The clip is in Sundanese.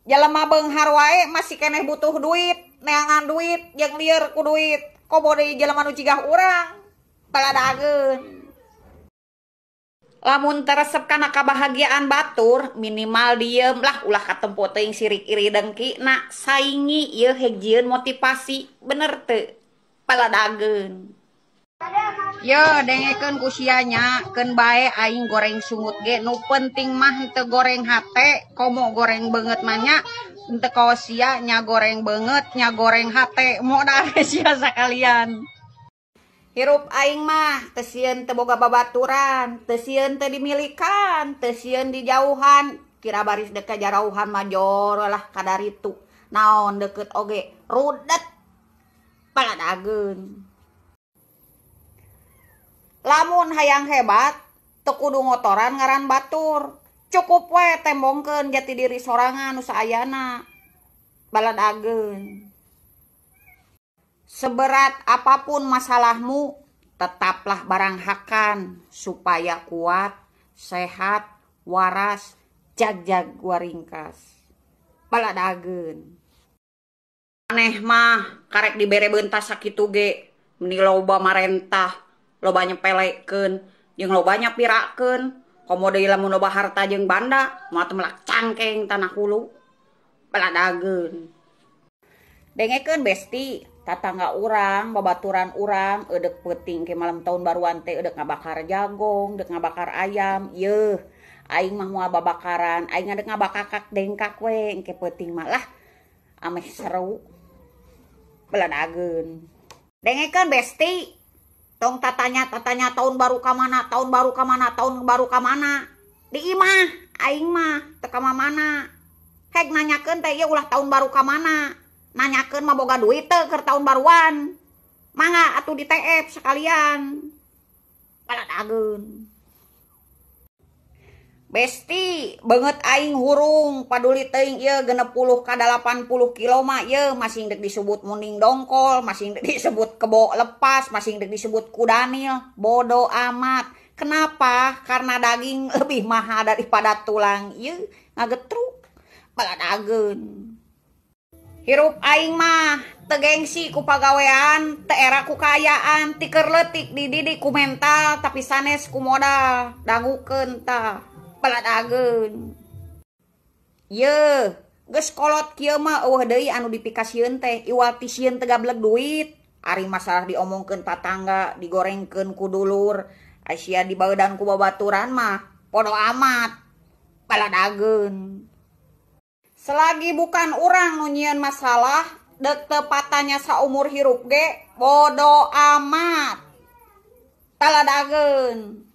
Jelema beunghar wae masih keneh butuh duit, neangan duit, jeung lieur ku duit. Komo deui jelema nu cigah urang, baladageun. Lamun teu resep kana kabahagiaan batur, minimal diem lah ulah katempo teuing sirik iri dengki na saingi ieu hejieun motivasi bener teu baladageun. Yo dengekeun ku sia nya, keun bae aing goreng sungut ge nu penting mah henteu goreng hate, komo goreng beungeut mah nya henteu kawas sia nya goreng beungeut nya goreng hate modal sia sakalian. Hirup aing mah teu sieun teu boga babaturan, teu sieun teu dimilikan, teu sieun dijauhan, kira baris dek kajarauhan mah jor lah kadaritu. Naon deukeut oge rudet baladageun. Lamun hayang hebat, teu kudu ngotoran ngaran batur. Cukup we tembongkeun jati diri sorangan nu saayana. Baladageun. Seberat apapun masalahmu, tetaplah barang hakan supaya kuat, sehat, waras, jagjag waringkas. Baladageun. Aneh mah karek dibere beuntas sakitu ge, meni loba marentah. Loba nyepelekeun jeung loba nyapirakeun, komo deui lamun loba harta jeung banda, moal teu melak cangkeng tanah hulu. Baladageun. Dengekeun besti, tatangga urang, babaturan urang, eudek peuting ke malam tahun baruan teh eudek ngabakar jagong, eudek ngabakar ayam, yeuh. Aing mah moal babakaran, aing eudek ngabakakak dengkak we engke peuting mah lah. Ameh seru. Baladageun. Dengekeun besti, tong tatanya-tatanya tahun baru ka mana, tahun baru ka mana, tahun baru ka mana. Di imah, aing mah teu ka mana. Hek nanyakeun teh ieu ulah tahun baru ka mana. Nanyakeun mah boga duit teu keur tahun baruan. Mangga atuh di TF sekalian. Baladageun. Besti, beungeut aing hurung, paduli teuing ieu 60 ka 80 kilo mah ieu masing deuk disebut munding dongkol, masing deuk disebut kebo lepas, masing deuk disebut kudanil, bodo amat. Kenapa? Karena daging lebih mahal daripada tulang. Ieu ngagetruk. Baladageun. Hirup aing mah teu gengsi ku pagawean, teu era ku kaayaan, ti keur leutik dididik ku mental tapi sanes ku modal. Dangukeun tah. Baladageun. Yeuh, geus kolot kieu mah eueuh deui anu dipikasieun teh, iwal ti sieun teu gableg duit. Ari masalah diomongkeun tatangga, digorengkeun ku dulur, sia dibaeudan ku babaturan mah podo amat. Baladageun. Selagi bukan urang nu nyieun masalah, deuk teu patanya saumur hirup ge bodo amat. Baladageun.